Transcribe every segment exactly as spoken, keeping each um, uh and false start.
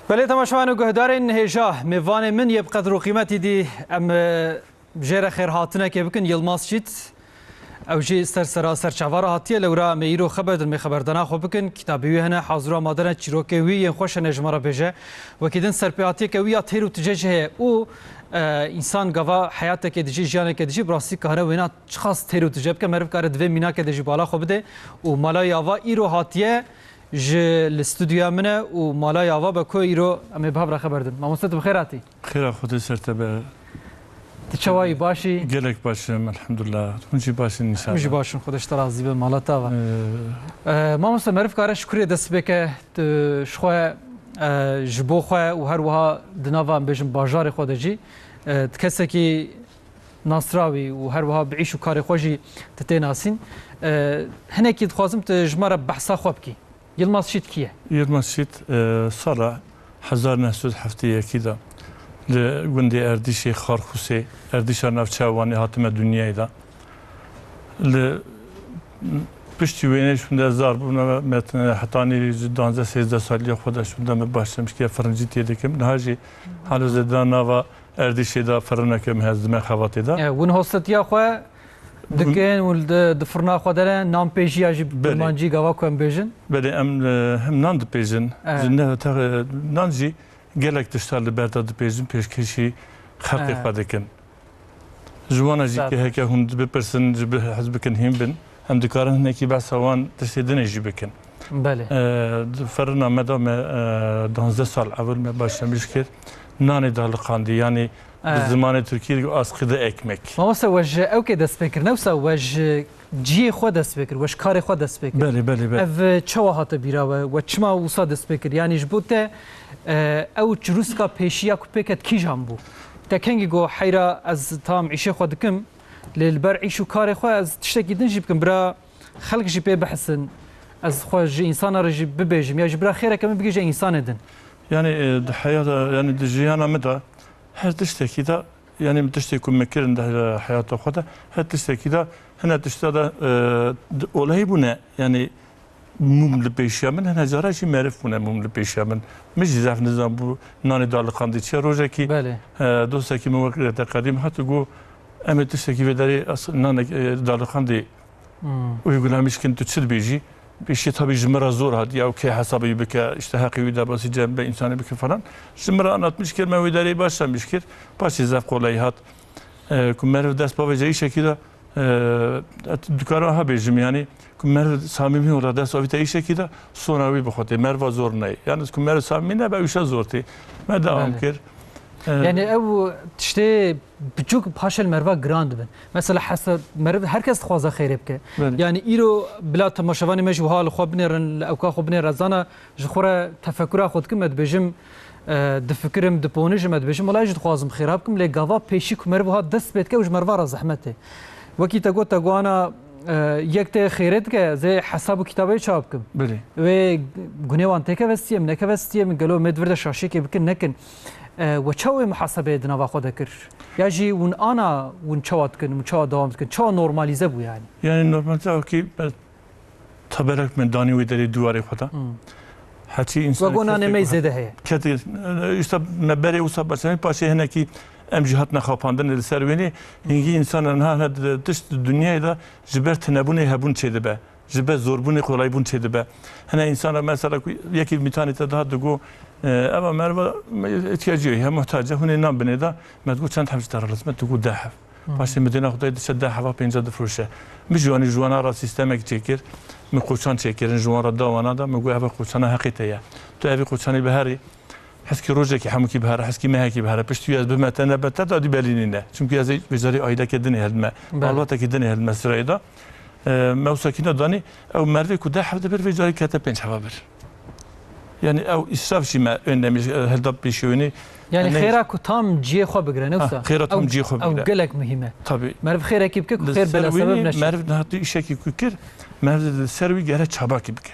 Belê temaşevan û guhdarên hêja, mêvanê min yê bi qedr û qîmetî dî, em, e, jê re xêrhatinekê bikin. Yilmaz Şît, ew jî ser sera ser çava re hatiye, lewra em ê îro xeber din, em ê xeberdana xwe bikin. Kitabê wî hene, hazir û amade ne, çîrokên wî yên xweş hene ji me re bêje. Wekî din serpêhatiyeke wî ya têr û tije jî heye û, e, însan gava heyatekê dijî, jiyanekê dijî, bi rastî kare wêna çiqas têr û tije bike, meriv kare di vê mînakê de jî bala xwe bide û Malayê Ava îro hatiye. Ji li stûdyoya min e û Malayê Ava be ku îro em ê bi hev re xeber din. Mamoste, tu bi xêr hatî. Xêra Xwedê ser te be. Tu çawa yî, baş î? Gelek baş im, elhamdulillah. Hûn jî baş in, înşallah. Hûn jî baş in, Xwedê ji te razî be, mala te ava. Ee, Ee, mamoste, meriv kare ji kurê dest pê ke, tu ji xwe, e, ji bo xwe û her wiha di nava, em bêjin, bajarê xwe de jî, e, tu kesekî nasrawî û her wiha bi îş û karê xwe jî tu tê nasîn. E, hinekî dixwazim tu ji me re behsa xwe bikî. Yilmaz Şît kî ye? Yilmaz Şît, e, sala hezar neh sed heftê yekî de li gundê Erdîşê Xarxûsê, Erdîşa navçeya Wanê, hatime dinyayê de. Li piştî wêneyê şûnde zar bûm, me, me, hetanî ji danzdeh sêzdeh saliya xwe de şûnde me başlamiş kiriye firincî tê dikim. Niha jî halo zêde nava Erdîşê de firineke min heye, dime xebatê de. E, hûn hostetiya xwe dikin û di, di firna xwe de ne, nan pêjî ya jî Belê. Kurmancî gava ku em bêjin? Belê, em, e, hem nan dipêjin. E. Ji ne, te, nan jî gelek tişta li ber de dipêjin, pêşkêşî xelkê E. xwe dikin. Ji wana jî Zaten. Ke heke hûn bipirsin, ji bi hez bikin hîn bin. Em dikarin hinekî behsa wan tiştê dinê jî bikin. Belê. Ee, di ferina me de me, e, duwazdeh sal ewil me başlamiş kir. Nanê daliqandî, yanî bi Ee. zimanê tirkî askide ekmek. Mamoste, we ji ewkê dest pê kir, ne wisa we ji ciyê xwe dest pê kir, we ji karê xwe dest pê kir. Belê, belê, belê. Ev, e, çawa hate bîra we? We çima wisa dest pê kir? Yanî ji bo te, e, ew çirûska pêşî ya ku pê ket kîjan bû? Te kengî got, heyra ez tam îşê xwe dikim, lê li ber îş û karê xwe ez tiştekî din jî bikim. Bira xelk jî pê bihisin, ez xwe ji însana re jî bibêjim, ya jî bira xêreke min bigihîje însanê din. Yanî, e, di heyata, yanî di jiyana min de her tiştekî de, yanî min tiştê ku min kirin di heyata xwe de, her tiştekî de, hine tişta de, e, di olehî bûne, yanî mûm li pêşiya min, hine cara jî meriv bûne mûm li pêşiya min. Min jî zehf nizanbû nanê daliqandî çi ye. Rojekî, Belê. e, dostekî min wek te qedîm hat û got, em ê tiştekî vê derê as-, nanek, e, daliqandî Hmm. Uygulamiş kin, tu çi dibêjî? Pêşî tabî ji min re zor hat, ya kê hesabê wî bike, işte heqê wî derbasî cem be, însanê bike falan. Ji min re anlatmiş kir, me wê derê başlamiş kir. Paşê zef qolay hat. E, ku meriv dest bavêje îşekî de, e, dikara ha bêjim, yanî ku meriv samîmî û re dest avîte îşekî de, sona wî bi xwe tê. Meriva zor neyê. Yalnız ku meriv samîmî nebe, îşe zor tê. Me dewam Belê. Kir. E, Yanî ew tiştê biçûk paşê li meriva giran dibin. Mesela hesa-, meriv, her kes dixwaze xêrê bike. Belê. Yanî îro bila temaşevanê me jî wiha li xwe binêrin, li ewka xwe binêre, zana ji xwe re tefekura xwe dikim, me dibêjim, e, difikirim, diponijim, me dibêjim, wela ez jî dixwazim xêra bikim, lê gava pêşî ku meriv wiha dest pê dike, ew ji meriva re zehmet e. Wekî te got, te got ana, e, yek tê xêrê dike, ez ê hesab û kitabê çawa bikim? Belê. Wê gunê wan têkeve stiyê min, nekeve stiyê min, gelo me di vir de şaşiyekê bikin, nekin? E, we çawa wê muhasebeyê di nava xwe de kir? Ya jî hûn ana, hûn çawa dikin, hûn çawa dewam dikin? Çawa normalîze bû yanî? Yanî normalîze wekî, e, tabelek me danî wê derê dûwarê xwe de. Hmm. Heçî însan We got nanê me zêde heye. Ketê, e, işte me berê wisa başlayin, paşê hinekî em jî hatine xapandin li ser wênê. Hingî însan niha hene di, tişt di dinyayê de ji ber tinebûnê hebûn çêdibe. Ji ber zorbûnê qolaybûn çêdibe. Hene însan re mesela ku yekî mîtanê te dihat digo, e, eva meriva ihtiyacî ye, muhtac e, hûnê nan binê de, me digo çend heb ji te re lazim e, digo deh heb. Hı. Paşê min dêna xwe dayê diçe deh heva pênca difiroşe. Min jî wanî ji wana re sîstemek çêkir, min qoçan çêkirin, ji wan re da wana da, min got eva qoçana heqê te ye. Tu evî qoçanî biherî, heskî rojekî hemûkî bihere, heskî mehekî bihere. Piştî wî ez bime te nebe te, dadî belî nîne. Çimkî ez ê vêcarî aîleke dinê hildime, Belê. Malbatekî dinê hildime sirayê de. E, me wisa kîna danî, ew merivê ku deh heb dibir, vêcarî kete pênc heva bir. Yanî ew îsraf jî me ên demî, e, hilda pêşî wînî. Yanî Yanî xêra ku tam cihê xwe bigire, ne Ha, wisa? xêra tam Ew, cihê xwe ew bigire. Gelek muhîm e. Tabii. Meriv xêrekî bike ku Li xêr ser bela wînî sebeb neşe. Meriv niha tu îşekî ku kir, meriv li ser wî gere çabakî bike.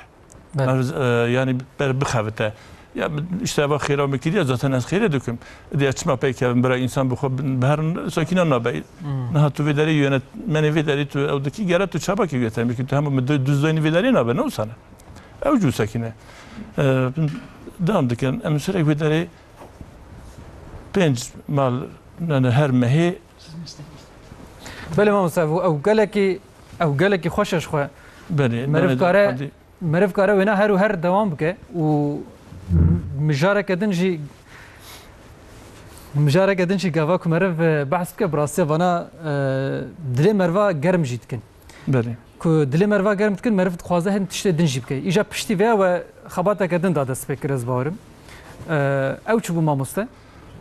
Belê. Meriv, e, yanî ber bixebite. Ya, işte eva xêra min kiriye, zaten ez xêrê dikim. Diye çima pey kevin bira însan bi xwe bi-, bi her sakîna nabe. Hmm. Niha tu vê derê yönetmenê vê derê tu ew dikî gere tu çabakî götürmekî. Tu hema du-, düzeyni vê derê nabe, ne wisa ne? Ew jî wisa kî ne. E, dewam dikin. Em serek wê derê pênc mal, yani her mehê. Belê mamoste, ew, ew gelekî, ew gelekî xweş e ji xwe. Belê, Meriv belê, kare, hadi. Meriv kare wêna her û her dewam bike û mijareke din jî, mijareke din jî gava ku meriv, e, behs bike, bi rastiya vana, e, dilê meriva germ jî dikin. Belê. Ku dilê meriva germ dikin, meriv dixwaze hin tiştê din jî bike. Îja piştî vê we xebateke din da dest pê kir, ez bawerim. E, ew çi bû mamoste?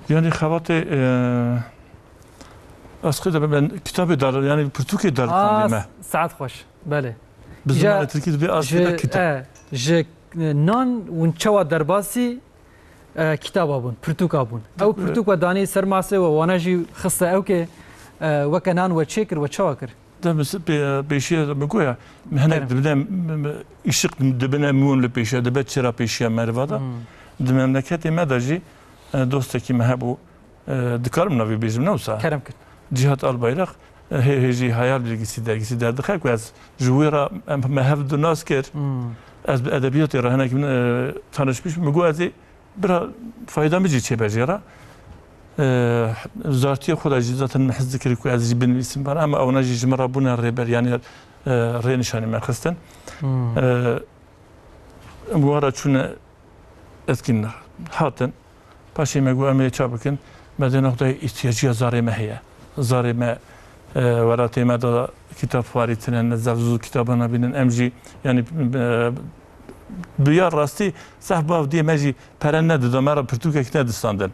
Yani xebatê, e, ez qî de ben kitabê dar, yani pirtûkê dar Aa, xwendî me. Saet xweş. Belê. Bi Îja zimanê tirkî dibê ez ji, qî de kitap. E, ji, e, nan hûn çawa derbasî, e, kitaba bûn, pirtûka bûn. Ew pirtûk we danî ser masê we, wana jî xiste ew ke, e, weke nan we çêkir, we çawa kir? De min se-, pê-, pêşiya min goya, min hinek Kerem. dibine, m-, m-, îşiq dibine mûn li pêşiya, dibe çira pêşiya meriva de. Hmm. Di memleketê me de jî, e, dostekî me hebû, e, dikarim navê bêjim, ne wisa? Kerem kir. Cihat Albayrak, e, hê, hê jî Hayal dergîsî, dergîsî derdixe ku ez ji wê re em, me hev du nas kir. Hmm. Ez bi edebiyatê re hinek min, e, tanışmiş, min got ez ê Bira fayda min jî çêbe jê re. Eee, zartiya xwe de jî zaten min hez dikir ku ez jî binivîsim ber, ama ewna jî ji min re bûne rêber, yanî, eee, rênişanî me xistin. Hmm. Eee, em wara çûne etkîn hatin. Paşê me got, em ê ça bikin? Me dê noqteyê îhtiyaciya zarê me heye. Zarê me, eee, welatê me de kitap xwarîtine, ne zaf zû kitaba nabînin. Em jî, yanî, eee, Bi ya rastî zehf bav diyê me jî pere nedida, me re pirtûkek nedistandin.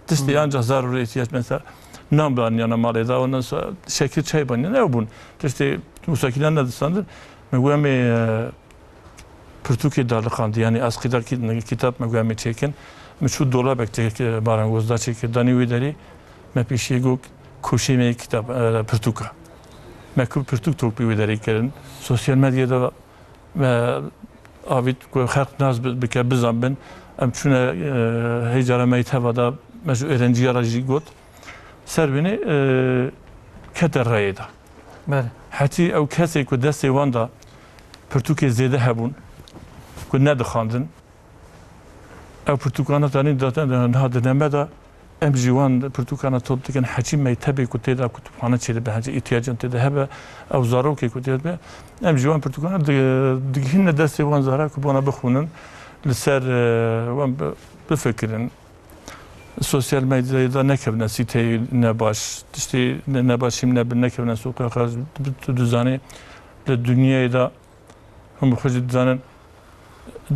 Tiştê Hmm. ancak zarûrê ihtiyac, mesela nan baniyana malê de, ondan sonra şekil çay baniyana, ew bûn. Tiştê musakîna nedistandin. Me got em ê, e, pirtûkê daliqandî, yani ez qîda ki-, kitap me got em ê çêkin. Me çû dolabek tê, e, marangozda çêkir. Danî wî derî me pêşiyê got koşê me yê kitap, e, pirtûka. Me ku pirtûk topî wî derî kirin. Sosyal medyada Me avît ku xelq nas bi-, bike, bizan bin. Em çûne, e, heycara me yê teva da, me ji öğrenciya re jî got. Ser bînê, e, kete reyê de. Belê. Hetî ew kesê ku destê wan da pirtûkê zêde hebûn, ku nedixandin, Ew pirtûkana tanî date niha di neme de em jî wan pirtûkana top dikin, heçî mektebê ku tê de kutubxane çêdibe, heçî îhtiyacên tê de hebe, ew zarokê ku tê de be, em jî wan pirtûkana di-, digihîne destê wan zara ku bona bixwînin, li ser, e, wan bi-, bifikirin. Sosyal medyayê de nekevine sîteyê nebaş, tiştê ne-, nebaşî nebin, nekevine sokaxa, tu dizanî li dinyayê de Hûn bi xwe jî dizanin,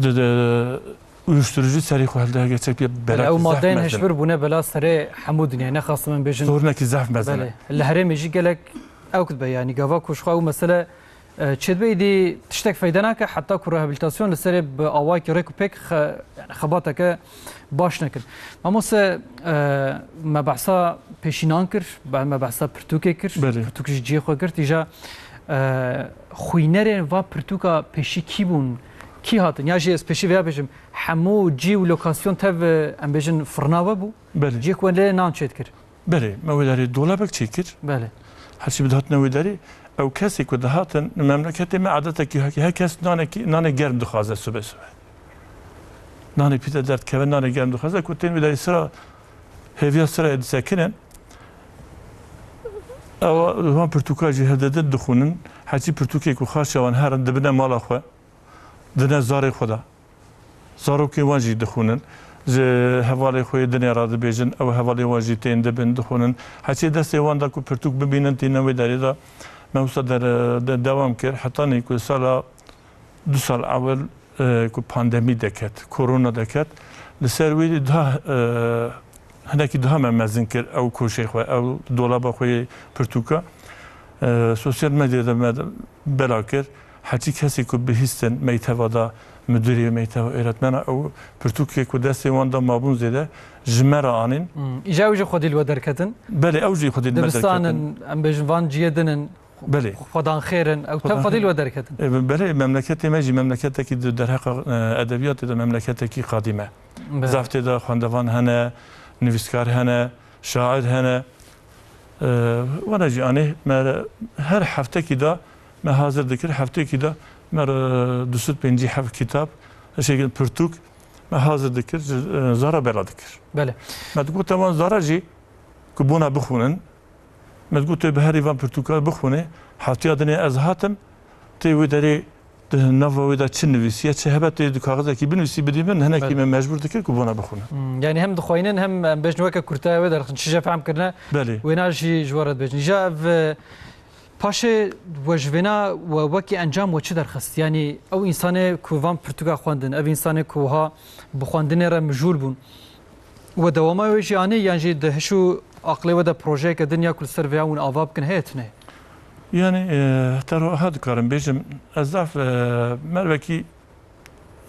di, di, uyuşturucu serî xwe hilde gerçek bir Belê, bela ew zehf madeyên mezin. Hişbir bûne bela serê hemû dinyayê. Nexasim em bêjin. Sorunekî zehf mezin. Belê. Li herêmê jî gelek ew dibe, yanî gava ku ji xwe ew mesele, e, çêdibe, îdî tiştek feyde nake, heta ku rehabilitasyon li serê bi awayekî rêk û pêk xe-, yani xebateke baş nekin. Mamoste, e, me behsa pêşînan kir, be-, me behsa pirtûkê kir, Belê. Pirtûk ji cihê xwe girt, îja, e, xwînerên va pirtûka pêşî kî bûn, kî hatin? Ya jî ez pêşî vêya bêjim, hemû cî û lokasyon tev, e, em bêjin firna we bû? Belê. Cihê ku we lê nan çêdikir? Belê, me wê derê dolabek çêkir. Belê. Her çi bi dihatine wê derê, ew kesê ku dihatin, li memleketê me adetekî hekî, her kes nanekî, nanê germ dixwaze sibe sibe. Nanê pî de derdikeve, nanê germ dixwaze, ku tên wê derê sira hêviya sirayê disekinin. Ew, wan pirtûka jî hildidin dixwînin. Heçî pirtûkê ku xaça wan herin dibine mala xwe, dine zarê xwe de. Zarokên wan jî dixwînin. Ji hevalê xwe yê dinê re dibêjin, ew hevalê wan jî tên dibin, dixwînin. Heçê destê wan de ku pirtûk bibînin, tînin wê derê de me wisa der-, de-, dewam kir. Hetanî ku sala du sal ewil, e, ku pandemî deket, korona deket, li ser wî daha, e, hinekî daha me mezin kir ew koşê xwe, ew dolaba xwe yê pirtûka. E, sosyal medyada me bela kir. Heçî kesê ku bihîstin, meyteva da, müdürê meyteva, öğretmena, ew pirtûkê ku destê wan da mabûn zêde, ji me re anîn. Hmm. Îja ew jî xwedî li we derketin? Belê, ew jî xwedî li me derketin. Dibistanin, em bêjin van ciyê din in, Belê. Xwedan xêr in, ew tev Xwedan xwedî li xêr. we derketin. E, belê, memleketê me jî memleketekî di derheqa, e, edebiyatê de memleketekî qadîm e. Belê. Zaf tê de xwendevan hene, nivîskar hene, şair hene. E, wana jî anê me her heftekî de me hazir dikir, heftekî de me re du sed pêncî heft kitab, şey, pirtûk me hazir dikir, ji, e, zara bela dikir. Belê. Me digot, wan zara jî ku bona bixwînin, me digot, tu bi herî van pirtûka bixwînê, heftiya dinê ez hatim, tê wê derê di nava wê de çi nivîsiye, çi hebe tê di kaxizekî binivîsî bidî min, hinekî Belê. me mecbûr dikir ku bona bixwînin. Hmm, yanî hem dixwînin hem em bêjin weke kurtaya wê derxin, çi jê fehm kirine, Belê. wêna jî ji we re dibêjin. Îja ev, e, paşê we ji vêna we wekî encam we çi derxist? Yanî ew însanê ku van pirtûka xwendin, ev însanê ku wiha bi xwendinê re mijûl bûn, we dewama wê jî anî yan jî di hiş û aqilê we de projeyeke din ya ku li ser vêya hûn ava bikin heye tune? Yanî, e, heta ro-, ha dikarim bêjim, ez zaf, e, mervekî,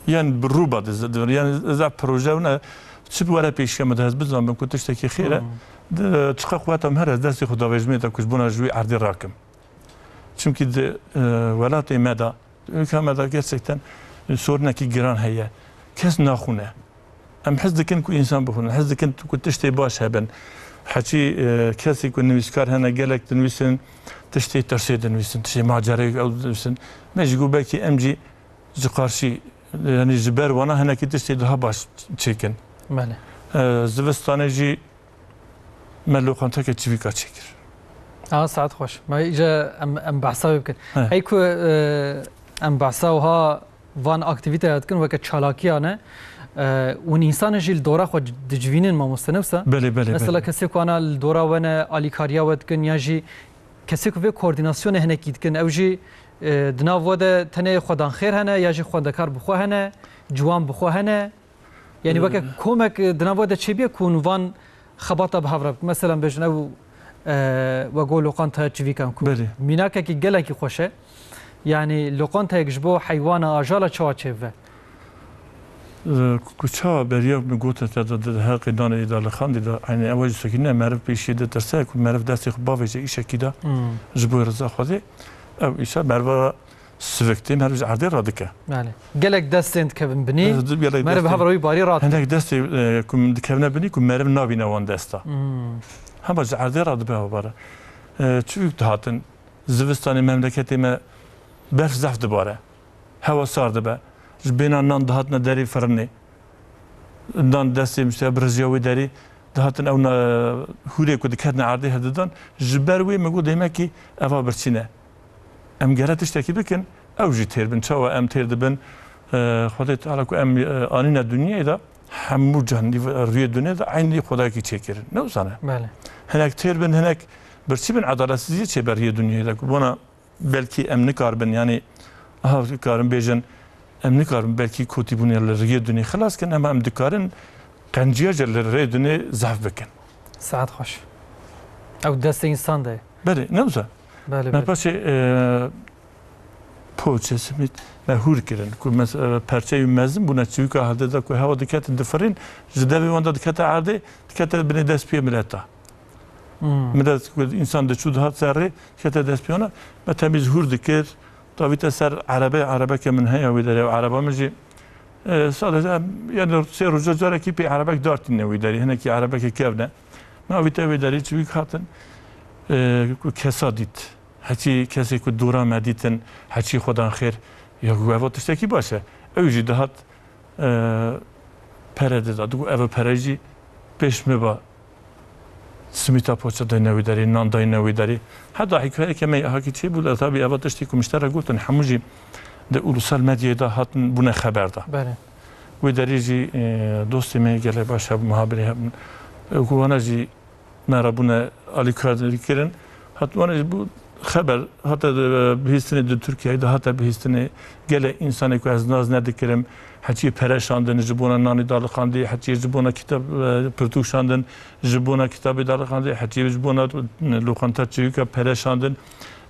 yanî bi rûba diz-, di-, yanî zaf proje hûn e, çi bi were pêşiya min de ez bizanbim ku tiştekî xêr e, Hmm. di, çiqa quweta min here ez destê xwe davêjimê de ku ji bona ji wî erdê rakim. Çimkî di, e, welatê me de, ülke me de gerçekten, e, sorunekî giran heye. Kes naxwîne. Em hez dikin ku însan bixwînin, hez dikin ku tiştê baş hebin. Heçî, e, kesê ku nivîskar hene, gelek dinivîsin, tiştê tirsê dinivîsin, tiştê macerê ew dinivîsin. Me jî got belkî em jî ji qarşî, yanî ji ber wana hinekî tiştê daha baş çêkin. Belê. E, zivistanê jî me loqanteke çivîka çêkir. Aha, saet xweş. Me îca em, em behsa wê bikin. He. Hey ku, e, em behsa wiha van aktîvîteya dikin weke çalakiyan e, e, hûn însanê jî li dora xwe dicivînin mamoste, ne wisa? Belê, belê, Mesela belê. kesê ku ana li dora we ne, alîkariya we dikin, ya jî kesê ku vê koordînasyonê hinekî dikin, ew jî, e, di nav we de tenê xwedanxêr hene, ya jî xwendekar bi xwe hene, ciwan bi xwe hene? Yanî weke Ee. komek, e, di nav we de çêbûye ku hûn van xebata bi hev re bikin. Mesela bêjin ew, e, we got loqantaya çivîkan ku Belê. mînakekî gelekî xweş e. Yanî loqantayek ji bo heywana, ajala çawa çêbibe? Ee, ku, ku çawa beriya min gote te de, de, de heqê danê îdalixandî de, eynî ew jî sekîne meriv pêşî de tirse ku meriv destê xwe bavêje îşekî de Hmm. ji bo reza Xwedê. Ew îşa meriva sivik tê, meriv ji erdê radike. Belê. Gelek destên dikevin binî, Gelek meriv destê, hev re wî barî radike. Hinek destê, e, ku min dikevine binî, ku meriv nabîne wan desta. Hmm. Hema ji erdê radibe hevbare. E, çi dihatin, zivistanê memleketê me berf zehf dibare. Hewa sar dibe. Ji bêhna nan dihatine derê firinê. Dan destê mişte bi rijiya wê derê dihatin ew na-, hûrê ku diketine erdê hedidan, ji ber wê min got dêmekî eva birçî ne. Em gere tiştekî bikin, ew jî têr bin. Çawa em têr dibin? E, Xwedê Teala ku em, e, anîne dinyayê de hemû can rûyê dinyayê de eynî Xwedayekî çêkirin. Ne wisa ne? Belê. Hinek têr bin, hinek birçî bin, edaletsiziyê çêbe rûyê dinyayê de ku bona belkî em nikaribin, yanî aha karin bêjin, em nikaribin belkî kotîbûnê li rêyê dunê xilas kin, ema em dikarin qenciya jî li rêyê dunê zehf bikin. Saet xweş. Ew destê însan de ye. Belê, ne wisa? Belê, Me belê. paşê, e, poçe, simît, me hûr kirin. Ku mes-, e, perçeyê mezin bûne çivîka hevdê de ku hewa dikete difirîn, ji devê wan de dikete erdê, dikete binê destpiyê mileta. Hmm. Milet ku însan diçû dihat ser rê, kete dest piyana, me temîz hûr dikir, davîte ser erebe, erebeke min heye wê derê, ew ereba min jî, e, sadece em, yani sê roja carekî pê erebek dartîne wê derê, hinekî erebeke kevne. Me avîte wê derê çivîk hatin, e, ku kesa dît. Heçî kesê ku dora me dîtin, heçî xwedan xêr, ya ku eva tiştekî baş e. Ew jî dihat, e, pere dida. Digot, eva pere jî pêş min ba. Simîta poça dayne wê derê, nan dayne wê derê. Heta hikayeke me hakî çêbû, lê tabî eva tiştê ku min ji te re gotin, hemû jî di ulusal medyayê de hatin bûne xeber de. Belê. Wê derê jî, e, dostê me gelek baş hebûn, muhabirê hebûn. E, ku wana jî me re bûne alîkarî kirin. Hat wana jî bû xeber, hate, e, bihîstinê di Tirkiyeyê de hate bihîstinê gelek însanê ku ez nas nedikirim, heçiyê pere şandin ji bona nanê daliqandî, heçiyê ji bona kitab, e, pirtûk şandin, ji bona kitabê daliqandî, heçiyê ji bona loqanta çivîka pere şandin.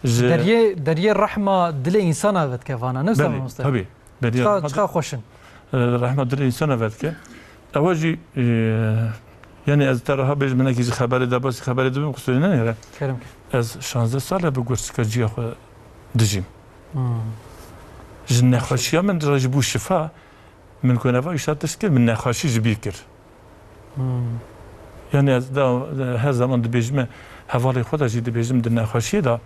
Ji Deriyê, deriyê rehma dilê însana vedike vana, ne wisa Belê, mamoste? Tabî. Beriya Çiqa, rehma çiqa xweş in. E, rehma dilê însana vedike. Ewa jî, e, yani ez te reha bêjim, hinekî ji xeberê de, basî xeberê dibim, qusûrê nenêre. Kerem ke. Ez şazdeh sal e bi gurçika ciya xwe dijîm. Hmm. Ji nexweşiya min re jî bû şifa, min ku neva îşa tişt kir, min nexweşî ji bîr kir. Hmm. Yani ez da, her zaman dibêjime, hevalê xwe de jî dibêjim, di nexweşiyê de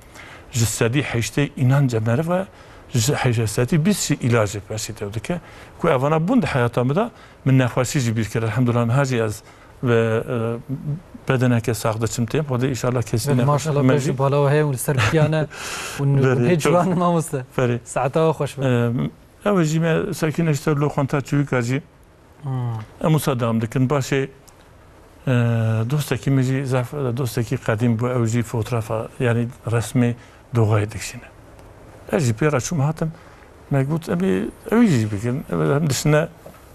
ji sedî heştê înanca meriv e, Ji heyşesetî bîst jî îlacê peşî te dike. Ku evana bûn di heyata min de min nexweşî jî bîr kir. Elhamdulillah niha jî ez ve, e, bedeneke sax diçim têm. Xwedê inşallah kesî Belê, nexweş maşallah, me beş jî. Û bala we heye û li ser bitiya ne û n-, Belê, hûn hê çok ciwan mamoste. Belê. Saeta we xweş be. E, ew jî me Sekîne ji te li Xwenta Çivîka jî. Hmm. Em wisa dewam dikin. Başê, e, dostekî min jî zaf dostekî qedîm bû. Ew jî fotoğrafa, yanî resmê doxayê dikişîne. Ez jî pê re çûm hatim. Me got, em ê ew jî bikin. Em dişine,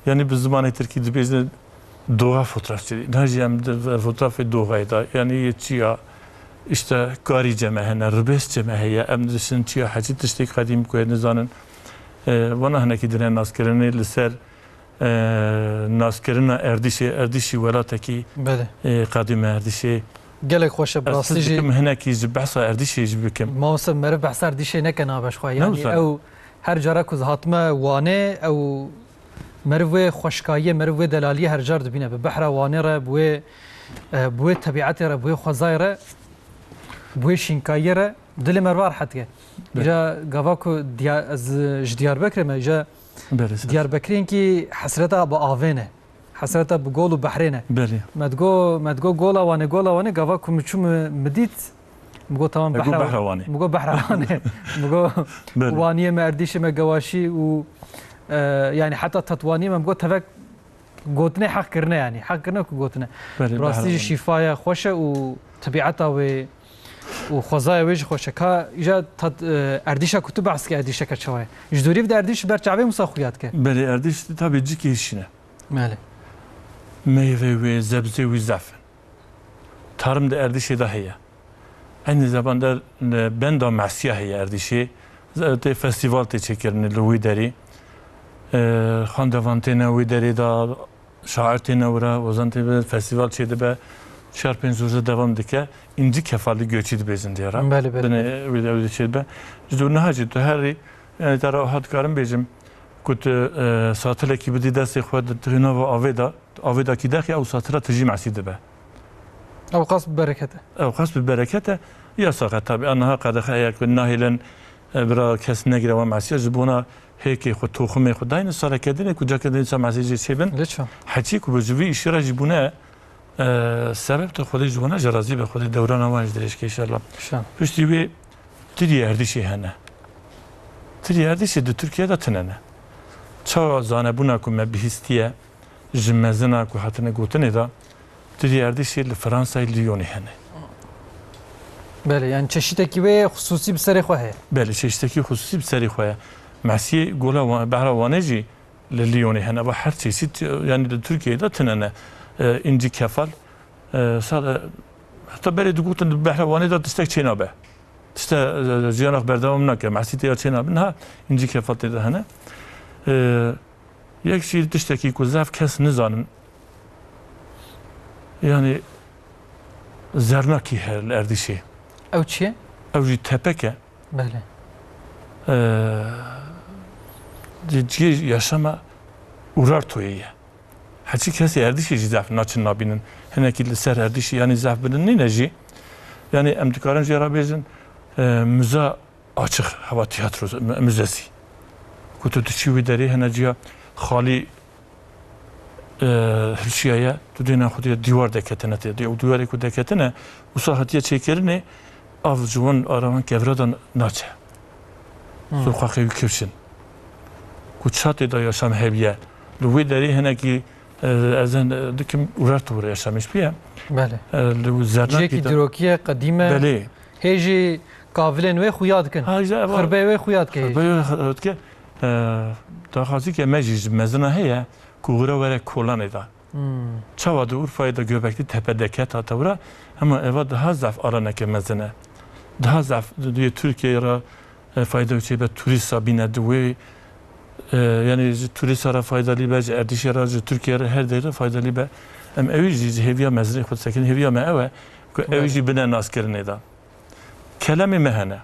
yanî bi zimanê tirkî dibêjin doğa fotoğrafçılığı. Niha jî em di fotoğrafê doxayê de, yanî yê çiya, işte karî ceme hene, ribêst ceme heye. Em dişin çiya hecî tiştê qedîm ku hê nizanin. E, vana hinekî dine naskirinê li ser e, naskirina Erdîşê, Erdîşî welatekî, Belê. E, qedîm e Erdîşê. Gelek xweş e, bi Ez rastî his jî. Dikim hinekî ji behsa Erdîşê jî bikim. Mamoste, meriv behsa Erdîşê neke nabe ji xwe. Ne Yanî wisa? Ew her cara ku hatime Wanê, ew meriv wê xweşkayiyê, meriv wê delaliyê her car dibîne. Bi behra Wanê re, bi wê, e, bi wê tebîetê re, bi wê xwezayê re, bi wê şînkayiyê re dilê meriva rehet dike. Belê. Îja gava ku Diya-, ez ji Diyarbekirê me, îja Belê, sağ ol. Diyarbekirênkî hesreta bi avê ne. Hesreta bi gol û behrê ne. Belê. Me digo, me digo gola Wanê, gola Wanê, gava ku min çû min, min dît, min got, tamam, Me got behra, behra Wanê. Min got behra Wanê. Min got Belê. Waniyê me, Erdîşê me, Gewaşî û, e, yanî heta Tetwaniyê me, min got tevek gotinê heq kirine yanî. Heq kirine ku gotine. Belê, Bi rastî behra jî Wanê. Şîfa ye, xweş e û tebîeta wê û xwezaya wê jî xweş e. Ka îja tat, e, Erdîşa ku tu behs dike, Erdîşeke çawa ye? Ji dûrî ve de Erdîş ber çavê wisa xuya dike. Belê, Erdîş tabii cikê şîne. Belê. Meyvê wê, zebzê wî zaf in. Tarım di Erdîşê de heye. Eynî zeman de, e, benda Mesiya heye Erdîşê. Tê festîval tê çêkirinê li wî derê. E, xwendevan têne wî derê de, şair têne wira, ozan tê be, festîval çêdibe. Çar pênc roje devam dike. Încî Kefalî Göçî dibêjin diyara. Belê, belê, Binê belê. Wî de, wî de çêdibe. Ji dûr niha jî tu herî, yani te re wiha dikarim bêjim, ku tu, e, satilekî bidî destê xwe di, tu nava avê de, avê de kî dexî ew satira tijî mesî dibe. Ew qas bi bereket e. Ew qas bi bereket e. Ya saxe tabi, aniha qedexe heye ku nahêlin, e, bira kes negire wan mesiya ji bona hêkê xwe, toxumê xwe. Dayne saleke dinê ku cake dinê sa mesî jê çêbin. Lê çi? Heçî ku bi ji vî îşî re jî bûne, e, sebeb te Xwedê ji wana jî razî be, Xwedê dewrana wan jî dirêj ke inşallah. Şan. Piştî wê tirî erdîşê hene. Tirî erdîşê di Tirkiye de tine ne. Çawa zanebûna ku me bihîstiye, ji mezina ku hatine gotinê de, tirî erdîşê li Fransayê Lyonê hene. Belê, yani çeşitekî wê xisûsî bi serê xwe heye. Belê, çeşitekî xisûsî bi serê xwe ye. Mesiyê gola Wa-, behra Wanê jî li Lyonê hene. Va her çeşit, yani di Tirkiyeyê de tine ne. E, încî kefal, e, sa-, e, heta berê digotin di behra Wanê de tiştek çênabe. Tişte, e, jiyana xwe berdewam nake. Mesî tê ya çênabe. Niha încî kefal tê de hene. E, Yek jî tiştekî ku zaf kes nizanin, yani zernakî heye li Erdîşê. Ew çi ye? Ew jî tepek e. Belê. Ee, di cihê yaşama Urartoyê ye. Heçî kesê Erdîşê jî zaf naçin nabînin. Hinekî li ser Erdîşê, yani zaf bilind nîne jî. Yani em dikarin jê re bêjin, e, muza açık hava tiyatro mü-, müzesi. Ku tu diçî wî derê hene ciya xalî, e, hilşiyaye, tu dêna xwe diye dîwar deketine tê. Ew dîwarê ku deketine, wisa hatiye çêkirinê, av ji wan arawan kevra de naçe. Hmm. Surqaxê wî kifşin. Ku ça tê de yaşam hebiye. Li wê derê hinekî, e, ez, e, dikim Urartu were yaşamîş biye. Belê. E, li zernakî Cihekî de dirokî ye, qedîm e. Belê. Hê jî kavilên wê xuya dikin. Ha, îşte, eva Xirbeyê wê xuya dike. Xirbeyê wê xuya dike. E, daxwazî ke me jî ji mezina heye ku wira were kolanê de. Hmm. Çawa di Urfayê de Göbekli Tepe deket hate wira, hema eva daha zaf alaneke mezin e. Daha zaf di, di Tirkiyeyê re, e, fayda çê be turîsta bîne di wê, e, yani ji turîsta re faydalî be, ji Erdîşê re, ji Tirkiye re her derê faydalî be. Em ewî jî ji hêviya mezin xwe disekin, hêviya me ew e ku ewî Evet. jî bine naskirinê de. Kelemê me hene.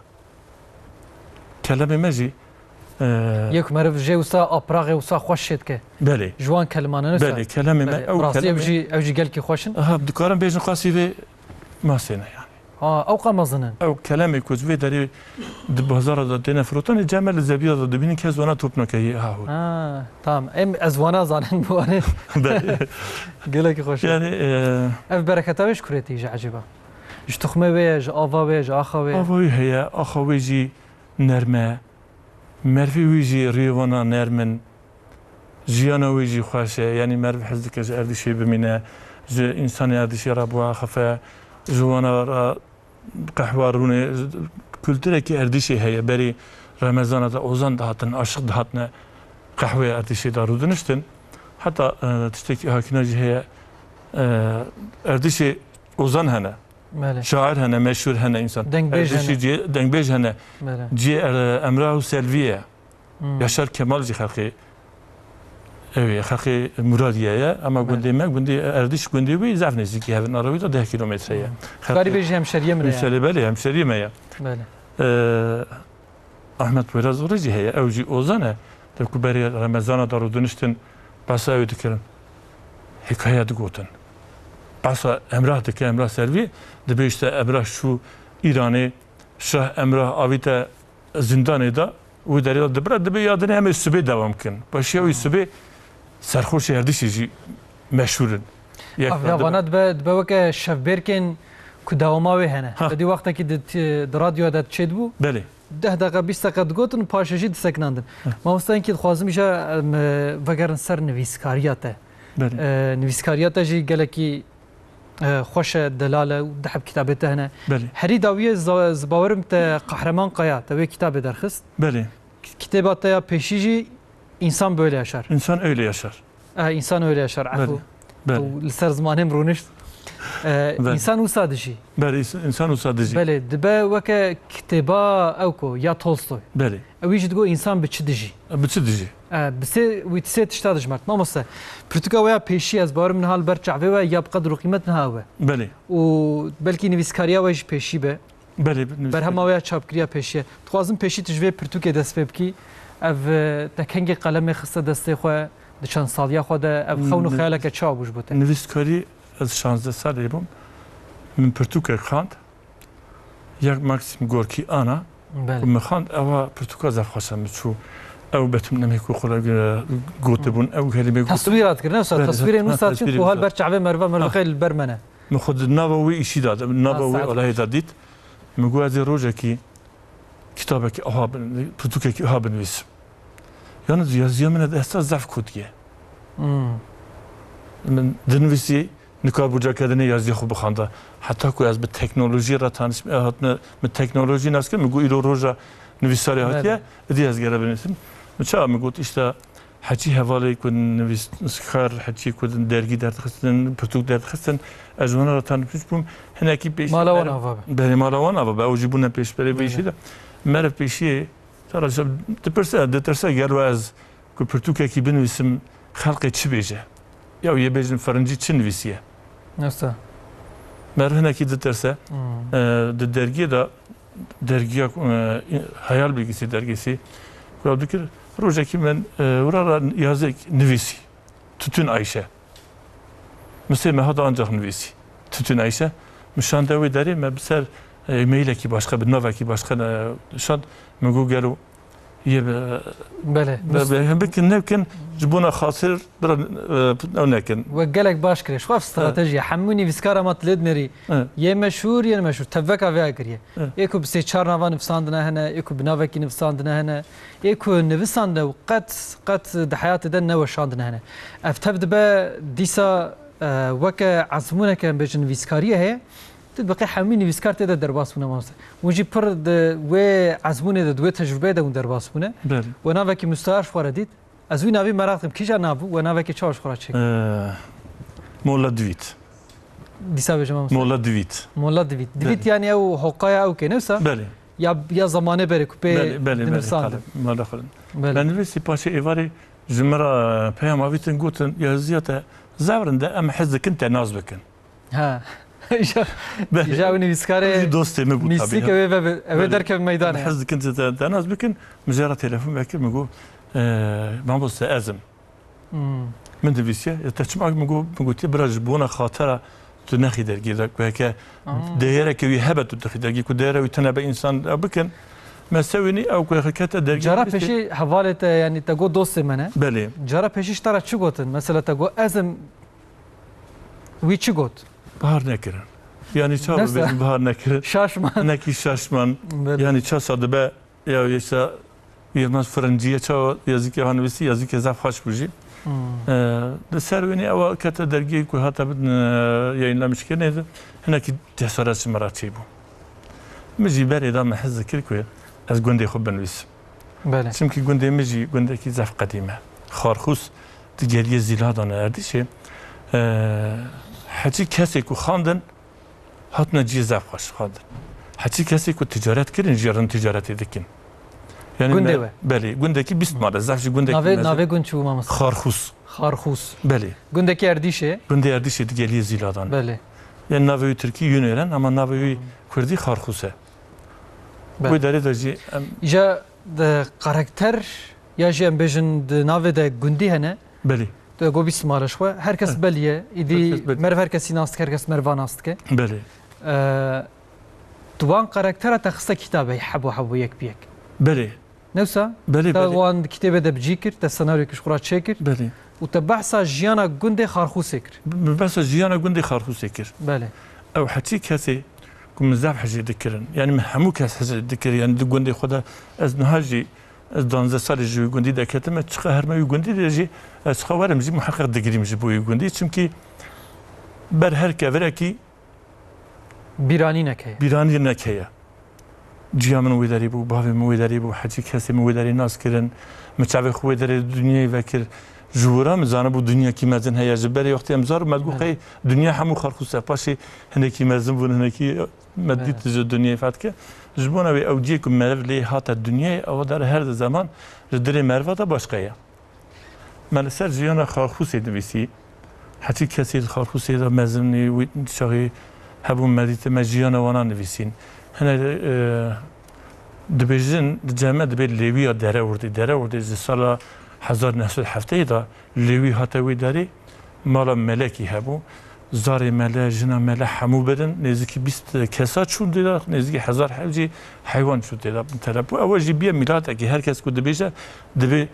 Kelemê me jî, e, Yek meriv jê wisa apraxê wisa xweş şêt ke. Belê. Ji wan kelimane ne Belê, kelemê me Belê. ew Rastî ew keleme jî, ew jî gelkî xweş in. Aha, dikarin bêjin qasî vê masê ne yani. Ha, ew qe mezin in. Ew kelemê ku ji vê derê di bazara de têne firotinê, cem me li zeviya de dibînin kes wana top nake yê ha hûr. Ha, tamam. Em ez wana zanin bi wanê. Belê. Gelekî xweş e. Yani, e, Ev bereketa wê ji kurê tê ji ecêba? Ji tuxmê wê ye, ji ava wê ye, ji axa wê ye? Ava wê heye, axa wê jî nerm e. Mervê wî jî rûyê wana nerm in. Jiyana wî jî xweş e. Yanî merv hez dike ji Erdîşê bimîne, ji însanê Erdîşê re biaxife, ji wana re qehwa rûnê. Kulturekî Erdîşê heye. Berî Remezana de ozan dihatin, aşiq dihatine qehweyê Erdîşê de rûdiniştin. Heta, e, tiştekî hakîna jî heye. E, Erdîşê ozan hene. Belê. Şair hene, meşhûr hene însan. Dengbêj Erdîşî hene. Cihê-, dengbêj hene. Belê. Cihê, e, Emrah û Selvî ye. Hmm. Yaşar Kemal jî xelkê ew ye, xelkê Muradiye ye. Ama Belê. Gundê me, gundê Erdîş, gundê wî zaf nêzîkî hev in, ara wî de deh kîlometre ye. Hmm. Xelkê Karî bêjî hemşeriyê min e ya. Nûserê, belê, hemşeriyê me ye. Belê. E, Ahmet Poyraz Orê jî heye, ew jî ozan e. Dev ku berê Remezana de rûdiniştin, behsa ew dikirin. Hikaye digotin. Behsa Emrah dike, Emrah Selvî, dibê işte Emrah şû Îranê, Şah Emrah avîte zîndanê de, wî derê de dibire, dibê ya dinê em ê sibê dewam kin. Paşiya wî sibê serxoşê Erdîşê jî meşhûr in. Yek Ev de vana dibe, dibe weke şevbêrkên ku dewama wê hene. Ha. Te dî wextekî di, di radyoya de çêdibû. Belê. Deh deqe, bîst deqe digotin û paşê jî disekinandin. Heh. Mamoste, hinkî dixwazim îja, em, vegerin ser nivîskariya te. Belê. E, nivîskariya te jî gelekî, e, xweş e, delal e û du heb kitabê te hene. Belê. Herî dawiyê za-, ez bawerim te Qehreman Kaya, te wê kitabê derxist. Belê. K-, kitêba te ya pêşî jî Însan Böyle Yaşar. İnsan Öyle Yaşar. E, Însan Öyle Yaşar, Belê. Efû. Belê. Ew li ser zimanê min rûnişt. E, Belê. Însan wisa dijî. Belê, ins-, însan wisa dijî. Belê, dibe weke kitêba ew ku ya Tolstoy. Belê. Ew jî digo însan bi çi dijî? E, bi çi dijî? E, bi sê, wî sê tişta dijmert. Mamoste, pirtûka we ya pêşî ez bawerim niha li ber çavê we ya bi qedr û qîmet niha ew e. Belê. Û belkî nivîskariya we jî pêşî be. Belê, bi nivîskariya. Berhema we ya çapkiriya pêşî ye. Dixwazim pêşî tu ji vê pirtûkê dest pê bikî. Ev, e, te kengê qelemê xiste destê xwe, di çend saliya xwe de ev xewn û Nivîs-, xeyaleke çawa bû ji bo te? Nivîskarî, ez şazdeh salî bûm. Min pirtûkek xwend. Yek Maxim Gorkî Ana. Belê. Ku min xwend, ewa pirtûka zaf xweş e, min çû. Ew betimlemê ku xwe re gotibûn, ew kelîmê gotibûn. Teswîrat kirin, ne wisa? Belê, Teswîrên ha, wisa dikin teswîrê ku hal wisa. Ber çavê meriva, meriv Ha. xeyl li ber me ne. Min xwe di nava wî îşî de, nava Ha, wî saet olayê de dît. Min got, ez ê rojekî kitabekî aha bin-, pirtûkekî aha binivîsim. Yalnız yaziya min de esta zaf kutiye. Hmm. Min dinivîsî, nikar bû cake dinê yaziya xwe bixwanda. Heta ku ez bi teknolojiyê re tanîştim, e, hatime, min teknolojî nas kir, min got, îro roja nivîsarê hatiye, Belê. Idî ez gere binivîsim. Min çawa min got, işte, Heçî hevalê ku nivîskar, heçî ku dergî derdixistin, pirtûk derdixistin, ez ji wan re tanî pişt bûm, hinekî pêşî Mala wan meriv ava be. Belê, mala wan ava be, ew jî bûne pêşberê vê Belê. Îşê de. Meriv pêşiyê, te re dipirse, ditirse, gelo ez ku pirtûkekî binivîsim, xelkê çi bêje? Ya yê bêjin firincî çi nivîsiye? Newsa. Meriv hinekî ditirse, Hmm. e, di dergiyê de dergiya, e, Hayal Bilgisi dergisi, ku dikir, rojekî min, e, wira re yazek nivîsî. Tütün Ayşe. Min sê meha de ancak nivîsî. Tütün Ayşe. Min şande wê derê, me bi ser, e, mailekî başka, bi navekî başka, e, şand. Min got, gelo yê bi-, Belê. bi-, bi-, bikin, nekin, ji bona xatir Bira, e, ew nekin. We gelek baş kiriye. Ji xwe ev strateji ye. Hemû nivîskara me tu lê dinêrî. Evet. Yê meşhûr, yê nemeşhûr. Teveka vê kiriye. Evet. Ê ku bi sê çar nava nivisandine hene, ê ku bi navekî nivisandine hene, ê ku nivisandine û qet, qet di heyatê de neweşandine hene. Ev tev dibe dîsa, e, weke ezmûneke em bêjin nivîskariyê heye. Tu dibiqê hemî nivîskar tê de derbas bûne, mamoste. Hûn jî pir di wê ezmûnê de, di wê tecrubeyê de hûn derbas bûne. Belê. We navekî mustahar ji xwe re dît. Ez wî navî meraq dikim. Kîja nav bû? We navekî çawa ji xwe re çêkir? Ee, Molla Divît. Dîsa bêje mamoste. Molla Divît. Molla Divît. Divît Belê. Yani ew hoqaya ew kê, ne wisa? Belê. Ya, ya zamanê berê ku pê Belê, belê, belê, dinivîsandin. Tabii. Molla Xulin. Belê. Ben nivîsî paşê êvarê ji min re peyam avîtin, gotin, "Yaziya te zevrin de, em hez dikin te nas bikin." Ha. Îja, Be- îja ew nivîskarê Ew jî dostê min bû, tabii, mîsîke ha. Wê ve, ev ê Belê. Derkeve meydanê. Em hez dikin te, te nas bikin. Min jê re telefon vekir, min got, "Ee, mamoste, ez im." Hmm. Min divîsiye, ya te çima, min got, min gotiye, "Bira, ji bona xatera Tu nexî dergî de ku heke Aa. değereke wî hebe tu dixî dergî ku değere wî tune be însan ew bikin. Me sewînî ew ku heke kete dergî Cara bistê. Pêşî hevalê te, yanî te got dostê me ne? Belê. Cara pêşî ji te re çi gotin? Mesela te got ez im, wî çi got? Bahar nekirin. Yanî çawa Nefse. bêjin bahar nekirin? Şaşman. Hinekî şaşman. Belê. Yanî çasa dibe Ya, yesa Yilmaz Firinciye çawa yazîkê ha nivîsî, yazîkê zaf xweş bû jî. Hmm. E, Li ser wênî ewa kete dergiyê ku hate bin, e, yayınlamışkirinê de hinekî cesaret ji min re çêbû. Min jî berê da min hez dikir ku ez gundê xwe binivîsim. Belê. Çimkî gundê min jî gundekî zaf qedîm e. Xarxûs di geliyê Zîladan e Erdîşê. E, Heçî kesê ku xandin, Hatine cihê zaf xweş xwendin. Heçî kesê ku ticaret kirin jî rind ticaretê dikin. Yani Gundê me-, we? Belê, gundekî bîst mal e. Zaf jî gundekî Navê, mezin. Navê gund çi bû mamoste? Xarxûs. Xarxûs. Belê. Gundekî Erdîşê? Gundê Erdîşê di geliyê Zîladan. Belê. Yani navê wî tirkî Yunêren ama navê wî kurdî Xarxûs e. Belê. Wê derê de jî em Îja de karakter ya jî em bêjin di navê de gundî hene. Belê. Tu got bîst mala ji xwe. Her kes Eh. belî ye. Îdî Her kes belî. meriv her kesî nas dike, her kes meriva nas dike. Belê. Eee, tu wan karaktera te xiste kitêbê hebû hebû yek bi yek. Belê. Ne wisa? Belê, Te belê. wan di kitêbê de bi cî kir, te senaryokî ji xwe re çêkir. Belê. Û te behsa jiyana gundê Xarxûsê kir. Bi behsa jiyana gundê Xarxûsê kir. Belê. Ew heçî kesê ku min zaf hicê dikirin. Yani min hemû kes hicê dikir. Yani di gundê xwe de ez niha jî Ez danzdeh salî ji wî gundî deketime, çiqa herme wî gundî de jî, ez çiqa werim jî muheqeq digirîm ji bo wî gundî. Çimkî ber her kevirekî Bîranînek heye. bîranînek heye. Ciya min wê derê bû, bavê min wê derê bû, heçî kesê min wê derê nas kirin. Min çavê xwe wê derê dinyayê vekir. Ji wira min zanibû dinyakî mezin heye. Ji berê wextê em zar û me digot Evet. qey dinya hemû Xarxûs e. Paşê hinekî mezin bûn, hinekî Me Evet. dît ji dinyayê fetke. Ji bona wê ew cihê ku meriv lê hate dinyayê, ew der her di zeman ji dilê meriva de başqa ye. Me li ser jiyana Xarxûsê nivîsî. Heçî kesê li Xarxûsê de mezinî wî çaxî hebûn me dît, me jiyana wana nivîsîn. Hine, e, dibêjin, di cem me dibê Lêwiya Derewirdê. Derewirdê ji sala hezar neh sed hefteyê de Lêwî hate wê derê, mala melekî hebû. Zarê mele, jina mele hemû birin. Nêzîkî bîst kesa çûn tê de, nêzîkî hezar heb jî heywan çûn tê de, telef bû. Ew jî bîye mîlatekî. Her kes ku dibêje, dibê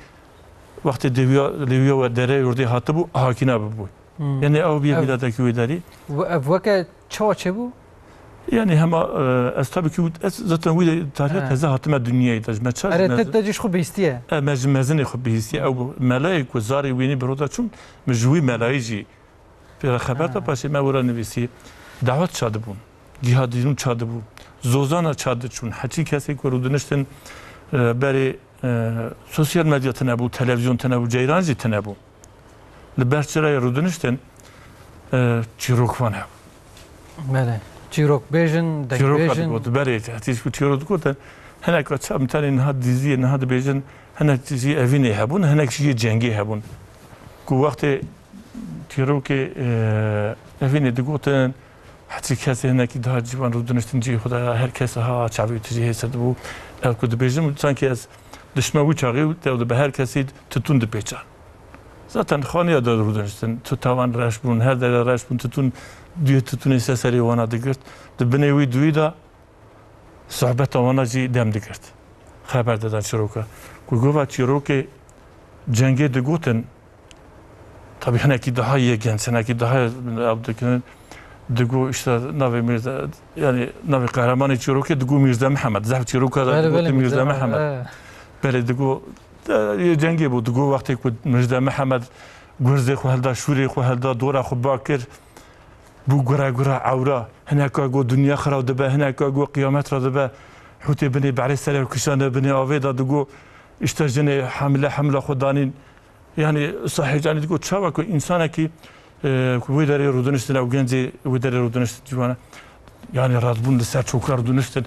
wextê Lêwiya, Lêwiya we derê yurdê hatibû, ahakîna bibû. Hmm. Yani ew bîye Ev- mîlatekî wê derî. Ev weke çawa çêbû? Yani hema, e, ez tabii ki ez zaten wî tarihe He. teze hatime dinyayê de. Me çar Erê, mezin- te, te jî ji xwe bihîstiye. E, me ji mezinê xwe bihîstiye. Ew melayê ku zarê wînî bi roda çûn, min ji wî melayî jî pêre xeber da, He. paşê me wira nivîsî. Dawet çadibûn. Giha dîrûn çadibû. Zozana çadiçûn. Heçî kesê ku rûdiniştin, e, berê, e, sosyal medya tine bû, televizyon tine bû, ceyran jî tine bû. Li ber çirayê rûdiniştin, e, çîrok wan hebû. Belê. Çîrok bêjin, deng Çîroka bêjin. digot, belê, hestî ku çîrok digotin, hinek çav tenê niha diziyê, niha dibêjin, hinek jî evînê hebûn, hinek jî yê cengê hebûn. Ku wextê çîrokê, e, evînê digotin, hestî kesê hinekî daha ciwan rûdiniştin cihê xwe de, her kes ha çavê tijî hêse dibû. Ev ku dibêjin, sankî ez dişme wî çaxî û tev dibe her kesî titûn dipêçan. Zaten xaniya de rûdiniştin, tuta wan reş bûn, her dere reş bûn, titûn, duyê titûnê ser serê wana digirt. Di binê wî duyî de sohbeta wana jî dem digirt. Xeber didan çîroka. Ku gova çîrokê cengê digotin, tabî hinekî daha yê genç, hinekî daha ew dikirin, digo işte navê Mîrze, yani navê qehremanê çîrokê digo Mîrze Mihemed. Zehf çîroka da Belê, digotin belê, Mîrze Mîrze Mihemed, Mihemed. evet. Belê digo, e, yê cengê bû, digo wextê ku Mîrze Mihemed gurzê xwe hilda, şûrê xwe hilda, dora xwe ba kir, bû gura gura ewra. Hineka got dinya xirab dibe, hineka got qiyamet re dibe. Hûtê binê behrê serê kişane binê avê de digo, işte jinê hamile, hamila xwe danîn. Yani wisa heyecanî digot, çawa ku însanekî, e, ku wê derê rûdiniştin ew gencê wê derê rûdiniştin ciwane. Yani radbûn li ser çoka rûdiniştin.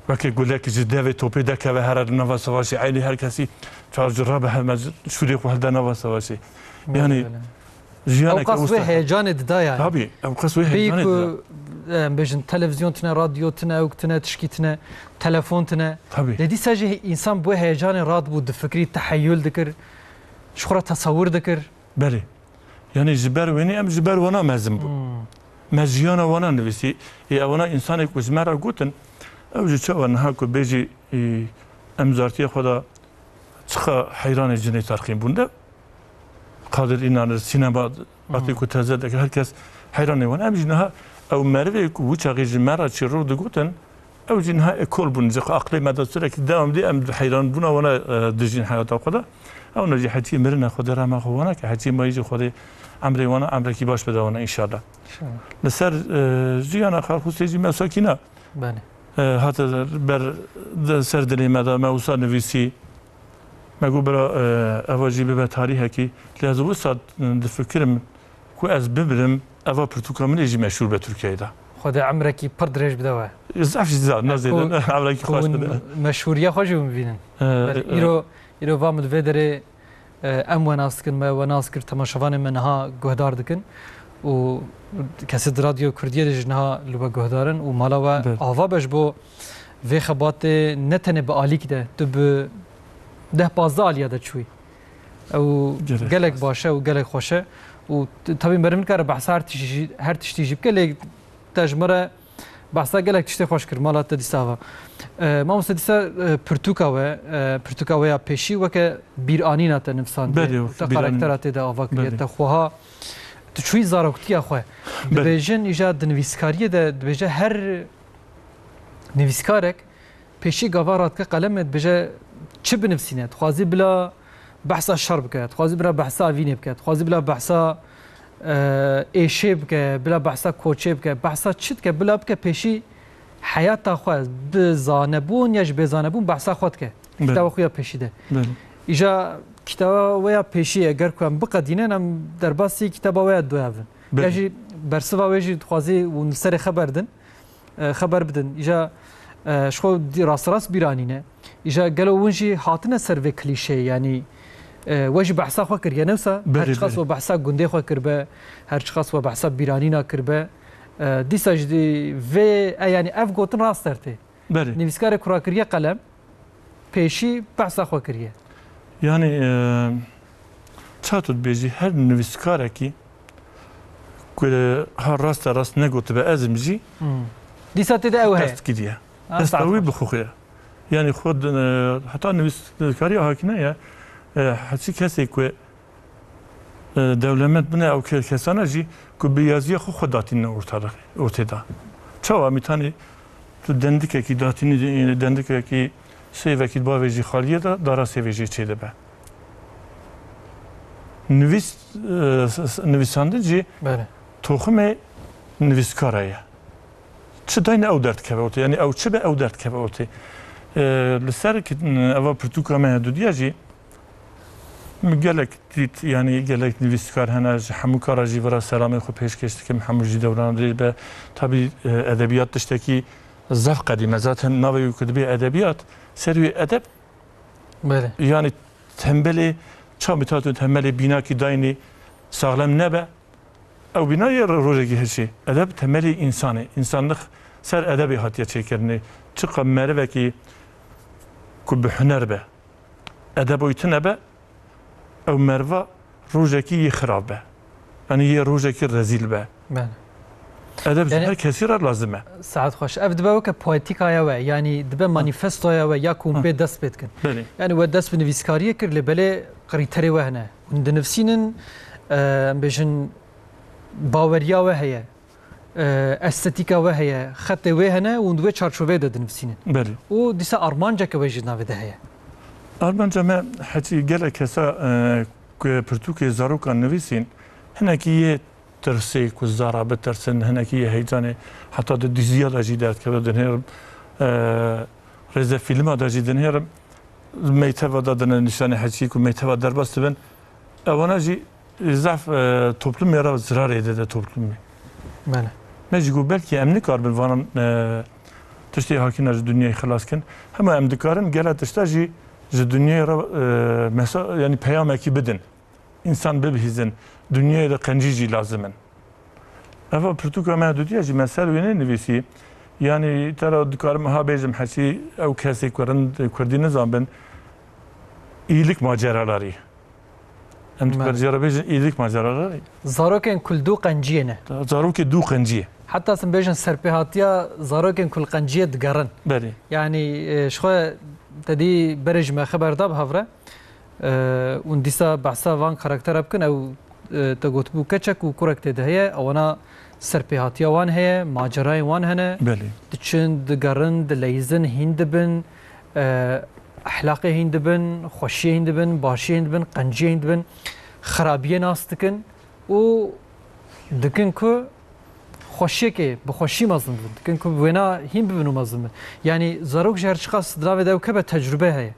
Weke gulek ji devê topê dekeve here li nava savaşê. Eynî her kesî çar ji rabe heme şûrê xwe hilde nava savaşê. Yani Belê. jiyana Ew qas wê heyecanê dida yani. Tabii, ew qas wê Peyî heyecanê ku, dida. em bêjin, televizyon tine, radyo tine, ewk tine, tişkî tine, telefon tine. Tabii. Lê dîsa jî însan bi wê heyecanê radibû, difikirî, teheyul dikir, ji xwe re tesewir dikir. Belê. Yani ji ber wênî em ji ber wana mezin bûn. Hmm. me jiyana wana nivîsî. Ê ewana însanê ku ji me re gotin, ew jî çawa niha ku bêjî, ê, em zartiya xwe de çiqa heyranê cinê terqîn bûn de. Qadir Înan, sînema, wextê ku teze dike, her kes heyranê wan. Em jî niha ew merivê ku wî çaxê ji me re çîrok digotin, ew jî niha ekol bûn. Ji xwe aqlê me de sürekli devam dê, em heyranbûna wana, e, dijîn heyata xwe de. Ew ne jî heçî mirine, Xwedê rehma xwe wana ke, heçî mayî jî Xwedê emrê wana, emrekî baş bide wana înşallah. Li ser, e, jiyana Xalxusê jî me sakîna, Belê. e, hate ber de ser dilê me de, me wisa nivîsî. Me got, bira, e, eva jî bibe tarîhekî. Lê ez wisa difikirim ku ez bimirim, eva pirtûka min ê jî meşhûr be Tirkiyeyê de. Xwedê emrekî pir dirêj bide we. Zaf jî zaf, ne Ku, zêde, ne, emrekî ku xweş hûn bide. Meşhûriya xwe jî hûn bibînin. E, Belê, e, îro, îro va min li vê derê, e, em we nas dikin, me we nas kir, temaşevanê me niha guhdar dikin û kesê di Radyo Kurdiyê de jî niha li we guhdar in û mala we Belê. ava be ji bo vê xebatê ne tenê bi alîkî de, tu bi deh pazdeh aliya de çûyî. Ew Gelek gelek baş. baş e û gelek xweş e. Û t-, tabî meriv nikare behsa her tiştî jî, her tiştî jî bike, lê te ji me re behsa gelek tiştê xweş kir, mala te dîsa va. E, mamoste dîsa, e, pirtûka we, e, pirtûka we ya pêşî weke bîranîna te nivîsandiye, Belê, weke te bîranîn. karaktera tê de ava kiriye, Belê. te xweha, tu çûyî zaroktiya xwe. Belê. Dibêjin îja di nivîskariyê de, dibêje her nivîskarek pêşî gava radike qelemê dibêje çi binivîsîne. Dixwazî bila behsa şer bike, dixwazî bila behsa evînê bike, dixwazî bila behsa, e, êşê bike, bila behsa koçê bike, behsa çi dike, bila bike pêşî heyata xwe bi zanebûn ya ji bêzanebûn behsa xwe dike. Belê. Kitaba xwe ya pêşî de. Belê. Îja kitaba we ya pêşî eger ku em biqedînin, em derbasî kitaba we ya duya bin. Belê. Ya jî bersiva wê jî dixwazî hûn li serê xeber din. e, xeber bidin. Îja, e, ji xwe dî-, rasterast bîranîne. Îja gelo hûn jî hatine ser vê klîşeyê, yanî, e, we jî behsa xwe kiriye, ne wisa? Her Belê, çiqas belê. we behsa gundê xwe kiribe, her çiqas we behsa bîranîna kiribe. E, dîsa jî dî-, vê, e, yanî ev gotin rast dertê. Belê. Nivîskarê kura kiriye qelem, pêşî behsa xwe kiriye. Yanî, e, ça tu dibêjî, her nivîskarekî ku ha raste rast negotibe ez im jî, Hmm. Dîsa tê de ew heye. Test kiriye. Ha, Testa saet wî xweş. bi xwe ye. Yanî xwe di-, e, heta nivîskariya hakine ye, e, heçî kesê ku e, dewlemend bûne ew ke-, kesana jî ku bi yaziya xwe xwe datîne ortalixê, ortê de. Çawa mîtanê tu dendikekî datînî, dendikekî sêvekî bavêjî xaliyê de, dara sêvê jê çêdibe. Nivîs, e, s-, s-, nivîsandin jî Belê. toximê nivîskara ye. Çi dayne ew derdikeve ortê. Yanî ew çi be ew derdikeve ortê. E, li ser ki, eva pirtûka me ya dudiya jî min gelek dît, yanî gelek nivîskar hene, ji hemû kara jî vira selamê xwe pêşkêş dikim, hemû jî dewran dirêj be. Tabî, e, edebiyat tiştekî zaf qedîm e. Zaten navê wî ku dibê edebiyat, ser wî edeb, Belê. yanî tembelê, çawa mîta tu tembelê bînakî daynî saxlem nebe, Ew bîna yê ro-, rojekî hiçê. Edeb temelê însanê. Însanlix ser edebê hatiye çêkirinê. Çiqa merivekî ku bi huner be, edeba wî tune be, ew meriva rojekî yê xirab be. Yanî yê rojekî rezîl be. Bele. Edeb ji Yanî her kesî re lazim e. Saet xweş. Ev dibe weke poetîkaya we, yanî dibe Ha. manîfestoya we ya ku hûn Ha. pê dest pê dikin. Belê. Yanî we dest bi nivîskariyê kir, lê belê krîterê we hene. Hûn dinivsînin, e, em bêjin, baweriya we heye, e, estetîka we heye, xetê wê hene û di wê çarçoveyê de dinivîsînin. Belê. Û dîsa armanceke we jî navê de heye. Armanca me heçî gelek kesa, e, ku pirtûkê zarokan nivîsîn, hinekî yê tirsê ku zara bitirsin, hinekî yê heyecanê, heta di diziya de jî derdikeve dinêrim, e, rêzefîlma de jî dinêrim. Meyteva da dine nîşanê heçî ku meyteva derbas dibin. Ewana jî zaf, e, toplumê re zirarê dide toplumê. Bele. Me jî got belkî em nikaribin vanan, e, tiştê hakîna ji dinyayê xilas kin. Hema em dikarin gele tişta jî ji dinyayê re, e, mesa-, yanî peyamekî bidin. Însan bibihîzin. Dinyayê de qencî jî lazim in. Eva pirtûka me dudiya jî me ser wênê nivîsî. Yanî te re dikarim ha bêjim heçî ew kesê ku rind kurdî nizanbin, îlik maceralarî. Em di Belê. Qenciya re bêjin, îdik macera re. Zarokên ku li dû qenciyê ne. Zarokê dû qenciyê. Heta sin bêjin serpêhatiya zarokên ku li qenciyê digerin. Belê. Yanî, e, ji xwe te dî berê ji me xeber da bi hev re. E, hûn dîsa behsa van karaktera bikin, ew, e, te gotibû keçek û kurek tê de heye, ewana serpêhatiya wan heye, macerayên wan hene. Belê. Diçin, digerin, dileyzin, hîn dibin, e, ehlaqê hîn dibin, xweşiyê hîn dibin, başiyê hîn dibin, qenciyê hîn dibin, xirabiyê nas dikin û dikin ku xweşiyekê bi xweşî mezin bibin. Dikin ku bi wêna hîn bibin û mezin bibin. Yanî zarok ji her çiqas di navê de ew keve tecrube heye.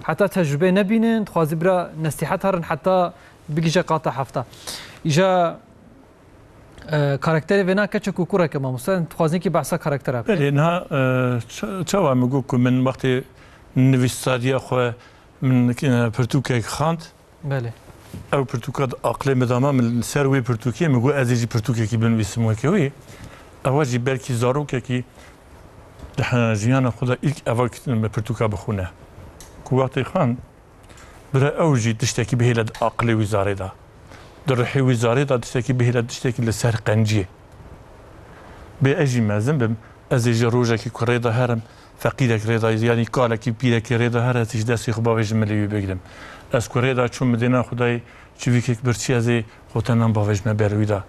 Heta tecrubeyê nebînin, dixwazî bira nesîhet herin heta bigihîje qata hefta. Îja, e, karakterê vêna keçek û kurek e mamoste, dixwazin kî behsa karaktera bikin. Belê, niha, e, ça-, çawa min got ku min wextê nivîsariya xwe min, e, pirtûkek xwend, Belê. Ew pirtûka di aqilê min de ma, min li ser wê pirtûkê min got, ez ê jî pirtûkekî binivîsim weke wî. Ewa jî belkî zarokekî di he-, jiyana xwe de îlk eva kit-, pirtûka bixwîne. Ku wextê xwend, bira ew jî tiştekî bihêle di aqilê wî zarê de. Di ruhê wî zarê de tiştekî bihêle, tiştekî li ser qenciyê. Bê ez jî mezin bim, ez ê ji rojekî ku rê de herim, feqîrek rê de, yanî kalekî pîrekî rê de here, ez ê ji destê xwe bavêjim milê wî bigrim. Ez ku rê de çûm, min dêna Xwedayê çivîkek birçî, ez ê xwe tenan bavêjime ber wî de.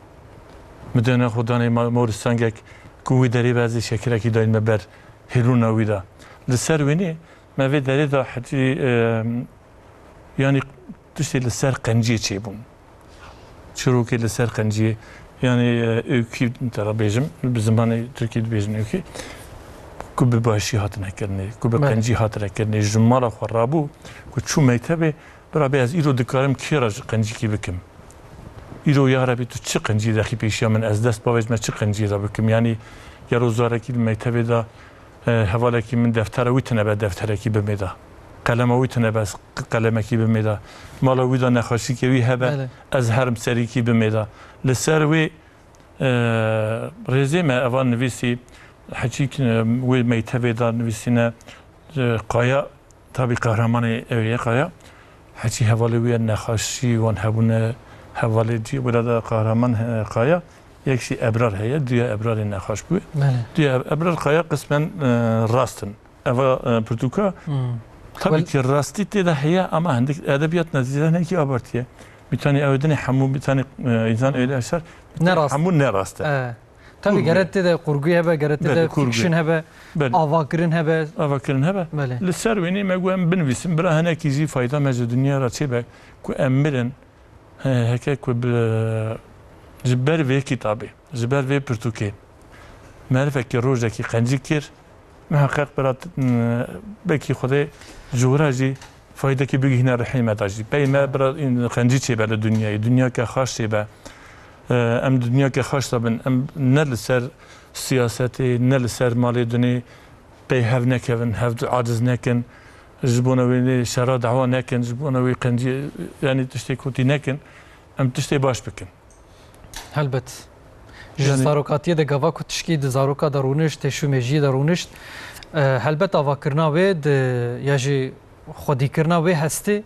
Min dêna xwe danê ma-, morî sangek ku wî derê be, ez ê şekirekî dayînme ber hêlûna wî de. Li ser wênê me vê derê de hetî, e, yanî tiştê li ser qenciyê çêbûn. Çirokê li ser qenciyê, yanî, e, öykü te re bêjim, bi zimanê tirkî dibêjin öykü, ku bi başî hatine kirinê, ku bi Belê. qencî hatine kirinê, ji mala xwe rabû, ku çû mektebê, bira bê ez îro dikarim kê re ji qencîkî bikim? Îro ya Rebî tu çi qencî dexî pêşiya min, ez dest bavêjime çi qencî re bikim? Yanî gero zarekî li mektebê de, e, hevalekî min deftera wî tine be defterekî bimê de. Qelema wî tine be, ez q-, qelemekî bimê de. Mala wî de nexweşîkê wî hebe, Belê. ez herim serîkî bimê de. Li ser wê, e, rêzê me eva nivîsî, heçîk, e, wê meytevê de nivîsîne, e, Qaya, tabî qehremanê ew ye Qaya. Heçî hevalê wî ye, nexweşî wan hebûne, hevalê cî, wira de qehreman, e, Qaya. Yek jî Ebrar heye, duya Ebrarê nexweş bûye. Belê. Duya Eb-, Ebrar Qaya qismen, e, rast in. Eva, e, pirtûka, Hmm. tabii Wel- ki rastî tê de heye, ama hindik edebiyat nezîre hinekî abartiye. Bir tane ew dinê hemû, bir tane, e, insan öyle yaşar, bir tane Nerast. hemû nerast e. E, tabii Kurgu. gere tê de kurgu hebe, gere tê Belê, de kurgu. fiction hebe, Belê. avakirin hebe. Avakirin hebe. Belê. Li ser wênê me got em binivîsin, bira hinekî jî fayda me ji dinya re çêbe, ku em mirin, he, heke ku bi, ji ber vê kitabê, ji ber vê pirtûkê, merivekî rojekî qencî kir, miheqeq bira t-, belkî Xwedê ji wira jî faydekî bigihîne rihê me de jî. Pey me bira qencî çêbe li dinyayê, dinyake xweş çêbe. E, em dinyake xweş de bin, em ne li ser siyasetê, ne li ser malê dinê pey hev nekevin, hev aciz nekin, ji bona wê şera dawa nekin, ji bona wê qencî, yanî tiştê kotî nekin, em tiştê baş bikin. Helbet. Ji Yani zarokatiyê de gava ku tişkî di zaroka de rûnişt, tê şûmêjiyê de rûnişt, e, helbet avakirina wê di, ya jî xwedîkirina wê hestê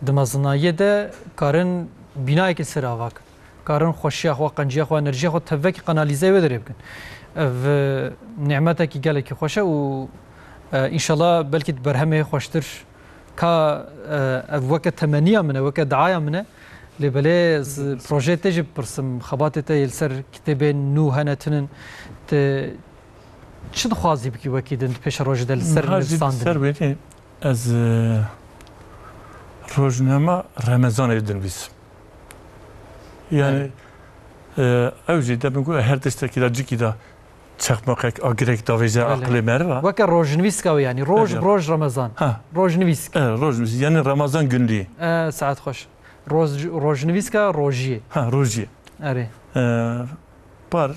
di mezinayiyê de karin bînayekî ser ava kin. Karin xweşiya xwe, qenciya xwe, enerjiya xwe tevvekî qanalîzeyê wê derê bikin. Ev, e, nîmetekî gelekî xweş e û, e, înşallah belkî di berhemê xweştir ka, e, ev weke temeniya min e, weke diaya min e. Lê belê ez projeyê te jî bipirsim, xebatê te yê li ser kitêbên nû hene tinin, tu çi dixwazî bikî wekî din di pêşerojê de li ser Niha jî nivîsandinê? Ser wênê ez, e, rojnama Remezanê dinivîsim. Yani, e, ew jî de min got, her tiştekî de cikî de çeqmaqek, agirek davêje Belê. aqilê meriva. Weke rojnivîska wê, yanî roj Belê. bi roj Remezan. Ha. Rojnivîsk. E, rojnivîsk, yani Ramazan günlüğü. E, saet xweş. Roj-, rojnivîska rojiyê. Ha, rojiyê. Erê. E, par,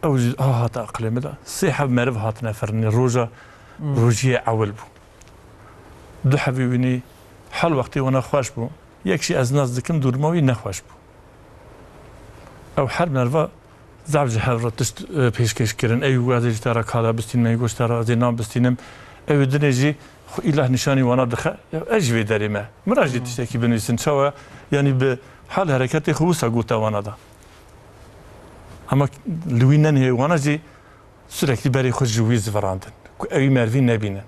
ew jî ha hate aqilê min de. Sê heb meriv hatine firinê. Roja Hmm. rojiyê ewil bû. Du hebî wînî hal wextê wana xweş bû. Yek jî ez nas dikim, dûrma wî nexweş bû. Ew her meriva zaf ji hev re tişt, e, pêşkêş kirin. Ey got ez ê ji te re kala bistînim, ey got ji te re ez ê nan bistînim. Ew ê dinê jî xwe îlah nîşanî wana dixe. Ya ez jî vê derê me. Min re jî Hmm. tiştekî binivîsin. Çawa Yanî bi hal hereketê xwe wisa gote wana da. Ama li wî nenihê wana jî sürekli berê xwe ji wî zivirandin. Ku ew ê merivî nebînin.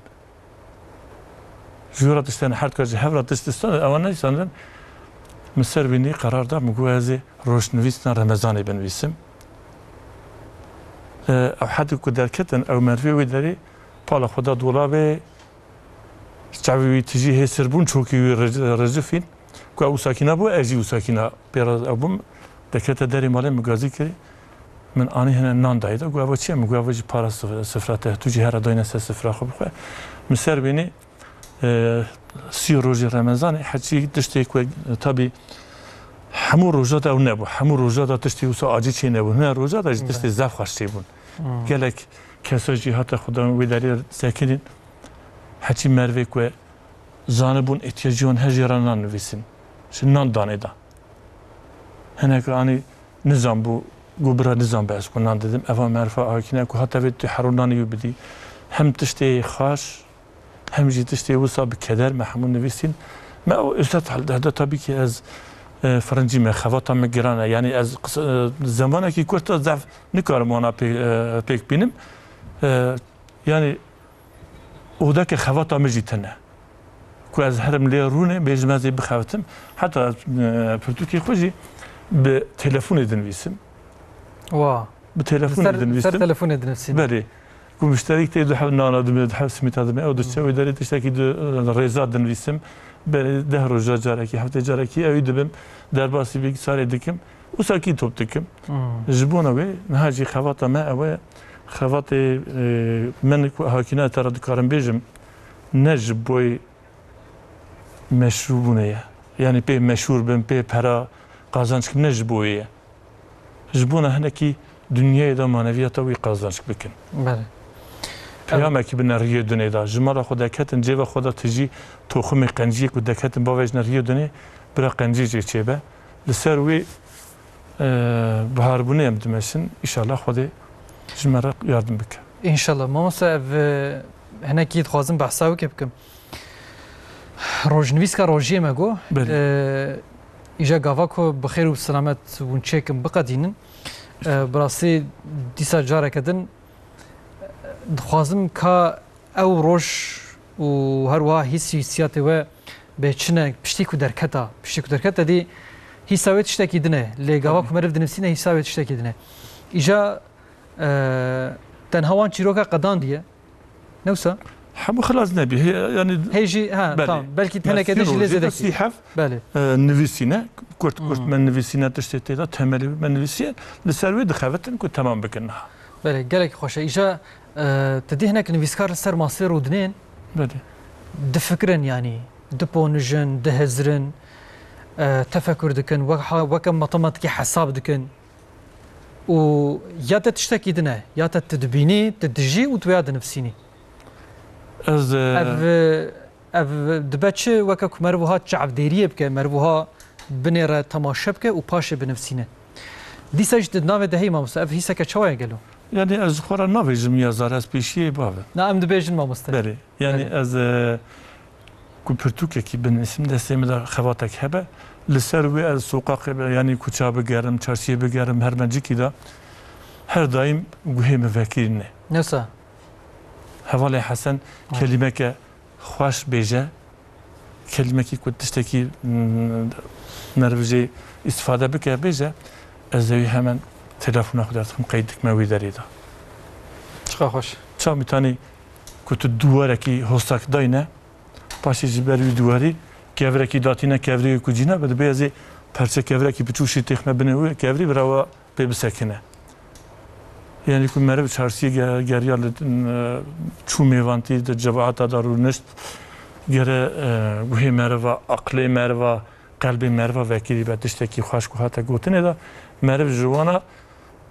Ji wî re tiştên herd ka ji hev re tişt distandin, ewan nedîsandin. Min ser wî nî qerar da, min got ez ê rojnivîsna Remezanê binivîsim. E, ew hedî ku derketin, ew merivê wê derê pala xwe da dolabê, çavê wî tijî hê sir bûn, çokê wî ric-, ricifîn. Ku ew wisa kî nebû, ez jî wisa kî na pê re ew bûm. Dekete derê malê min gazî kirî. Min anî hene nan dayê de. Got, "Eva çi ye?" Min got, "Eva jî para sif-, sifra te. Tu jî here dayne ser sifra xwe bixwe." Min ser bînî, e, sî rojê Remezanê, heçî tiştê ku, e, tabî hemû roja de ew nebû. Hemû roja de tiştê wisa acî çê nebû. Hine roja de jî tiştê zaf xweş çê bûn. Hmm. Gelek kesa jî hate xudan wê derê sekinîn. Heçî merivê ku zanibûn îhtiyacî wan heye jê re nan nivîsîn. Ji nan danê da. Hinek anî nizan bû, got bira nizan be ez ku nan didim. Eva merifa hakîne ku hate vê tu hero nanî wî bidî. Hem tiştê xweş, hem jî tiştê wisa bi keder me hemû nivîsîn. Me ew êsta helde tabî ki ez, e, firincî me, xevata me giran e. Yanî ez qis-, e, zemanekî kurt e zaf nikarim wana pê-, e, pêk bînim. E, yanî Odeke xevata min jî tune. Ku ez herim lê rûnê, bêjim ez ê bixebitim. Heta, e, pirtûkê xwe jî bi telefonê dinivîsim. Wa. Bi telefonê Ser, ser dinivîsim. Telefonê dinivîsim. Belê. Ku muşterîk tê du heb nana dime, du heb simîta dime. Ew diçe wê derê tiştekî du, e, rêza dinivîsim. Belê deh roja carekî, heftê carekî ew ê dibim. Derbasî bilgisayarê dikim. Wisa kî top dikim. Hmm. Ji bona wê niha jî xevata me ew e, xevatê, e, min ku hakîna te re dikarim bêjim, ne ji boy meşhûrbûnê ye. Yanî pê meşhûr bim, pê pera qazanç kim ne ji bo wê ye. Ji bona hinekî dinyayê de maneviyata wî qazanç bikin. Belê. Peyamekî bine riyê dinê de. Ji mala xwe deketin, cêva xwe de tijî toxumê qenciyê ku deketin bavêjine riyê dinê, bira qencî jê çêbe. Li ser wê, e, biharbûnê em dimeşin. Înşallah Xwedê ji me re yardim bike. Înşallah. Mamoste, ev, e, hinekî dixwazim behsa wê kê bikim. Rojnivîska rojiyê me got. Belê. E, îja gava ku bi xêr û selamet hûn çêkin biqedînin. E, bi rastî dîsa careke din, e, dixwazim ka ew roj û her wiha hîs û hîsiyatê we bê çi ne, piştî ku derketa, piştî ku derketa dî hîsa wê tiştekî din e. Lê gava Tabii. ku meriv dinivîsîne hîsa wê tiştekî din e. Îja, e, tenha wan çîroka qedandiye. Ne wisa? Hemû xilas nebî. He, yanî Hê jî, ha, Belê. tamam. Belkî Ya teneke sî de jî lê rojê de zêdekî. sî hev, Belê. e, nivîsîne. Kurt kurt Hmm. me nivîsîne, tiştê tê de temelî me nivîsiye. Li ser wê dixebitin ku temam bikin niha. Belê, gelek xweş e. Îja, e, tu dî hinek nivîskar li ser masê rûdinên Belê. difikirin, yanî diponijin, dihizirin, e, tefekur dikin, wek ha-, weke matematîkê hesab dikin. Û ya te tiştekî din e, ya te tu dibînî, tu dijî û tu ya dinivîsînî. Ez, e, Ev, ev dibe çi weke ku meriv wiha çavdêriyê bike, meriv wiha binêre temaşe bike û paşê binivîsîne. Dîsa jî tu di navê de heyî mamoste, ev hîseke çawa ye gelo? Yanî ez ji xwe re navêjim yazar, ez pêşiyê bav im. Na, em dibêjin mamoste. Belê. Yanî Belê. ez, e, ku pirtûkekî binivîsim, destê min de xebatek hebe, li ser wê ez soqaqê, yanî kuça bigerim, çarşiyê bigerim, her mencikî de her daîm guhê min vekirîne. Nesa? Hevalê Hesen Ha. kelîmeke xweş bêje, kelîmekî ku tiştekî, mm, meriv jê îstifade bike bêje, ez ê wî hemen telefona xwe derdikim, qeyd dikime wî derê de. Çiqa xweş. Çawa mitanî ku tu duwarekî hostak dayne, paşê ji ber wî duwarî kevrekî datîne, kevrê wê ku cîna be, dibê ez ê perçe kevrekî biçûk jî têxme binê wê kevrî, bira wa pê bisekine. Yanî ku meriv çarşiyê ge-, geriya li, e, çû mêvantî di cemaeta de rûnişt, gere, e, guhê meriva, aqilê meriva, qelbê meriva vekirî be, tiştekî xweş ku hate gotinê de, meriv ji wana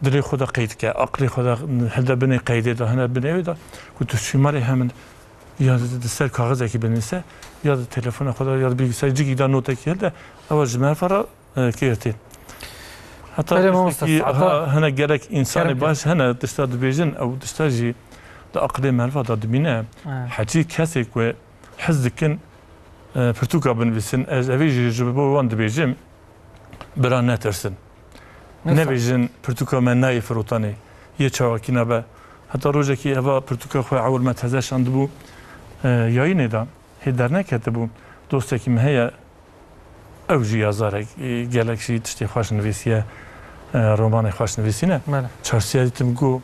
dilê xwe de qeyd ke, aqilê xwe de hilde binê qeydê de, hine binê wê de, ku tu şîmarê hemin ya di ser kaxizekî binivîse, ya di telefona xwe de, ya di bilgisayarê cikî de notekî hilde, ewa ji meriva re, e, kêrtê. Heta Belê, tiştekî mamoste, heta ha, hene gelek însanê Kerem, kerem. baş hene tişta dibêjin, ew tişta jî di aqilê meriva de dimîne. Evet. Heçî kesê ku hez dikin, e, pirtûka binivîsin, ez evî jî ji bo wan dibêjim, bira netirsin. Nebêjin pirtûka me nayê firotanê, yê çawakî nabe. Heta rojekî eva pirtûka xwe ewil me teze şandibû, e, yayînê de, hê derneketibû. Dostekî min heye, ew jî yazarek, e, gelek jî tiştê xweş nivîsiye, e, romanê xweş nivîsîne. Bele. Çarşiya dîtim got,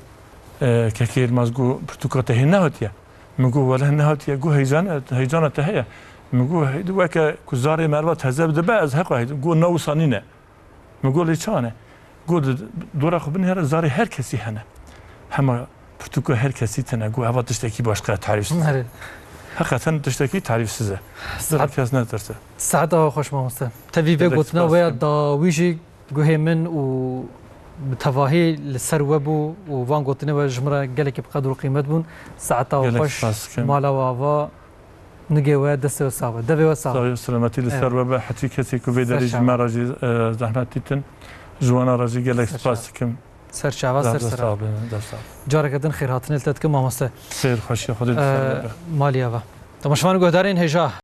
e, Kekê Yilmaz got, pirtûka te hê nehatiye. Min got, wele nehatiye. Got, heycan, heycana te heye. Min got, "Hey, weke ku zarê merva teze dibe, ez heqa heycan." Got, "Na wisa nîne." Min got, "Lê çawa ne?" Got, "Di dora xwe binêre zarê her kesî hene. Hema pirtûka her kesî tine." Got, "Eva tiştekî başqa ye, tarîfsiz." Heqeten tiştekî tarîfsiz e. Saet kes netirse. Saeta we xweş mamoste. Tevî vê gotina we ya dawî jî guhê min û bi tevahî li ser we bû û van gotinê we ji min re gelekî bi qedr û qîmet bûn. Saeta we xweş, mala we ava, nigê we, destê we sax be. Devê we sax be. Sax û selametî li ser we be. Heçî kesê ku vê derê ji me re jî, e, zehmet dîtin. Ji wana re jî gelek spas dikim. Ser çava, ser sera. Careke din xêrhatinê li te dikim mamoste. Xêr, xweşiya Xwedê li ser we be. Malî ava. Temaşevan û guhdarên hêja.